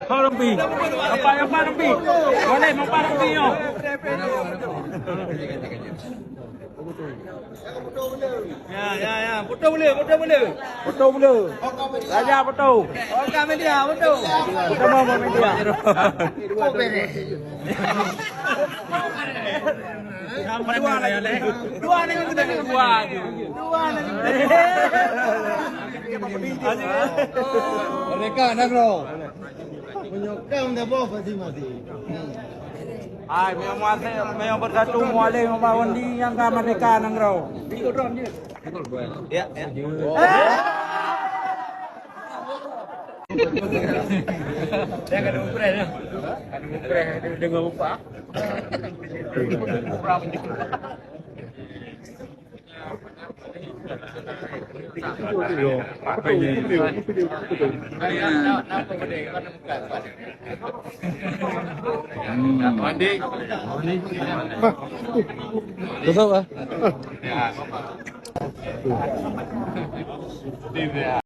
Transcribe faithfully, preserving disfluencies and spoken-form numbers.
Apa, apa, apa, apa? Boleh, apa, apa, nyoe? Ya, ya, ya. Foto boleh, foto boleh. Foto boleh. Raja foto. Okey, media, foto. Foto mau, mau media. Oh, beres. Dua lagi. Dua lagi kita ni. Dua. Dua lagi. Merdeka, Nanggroe. Meunyoe ka meusaboh pasti mati. Hai, meunyoe meuaséh, meunyoe beusatu meualèh ngon Pak Wandi nyang ka merdeka Nanggroe. Ya, ya. Jangan upres ya. Kalau upres dengan upah. Tutup ah.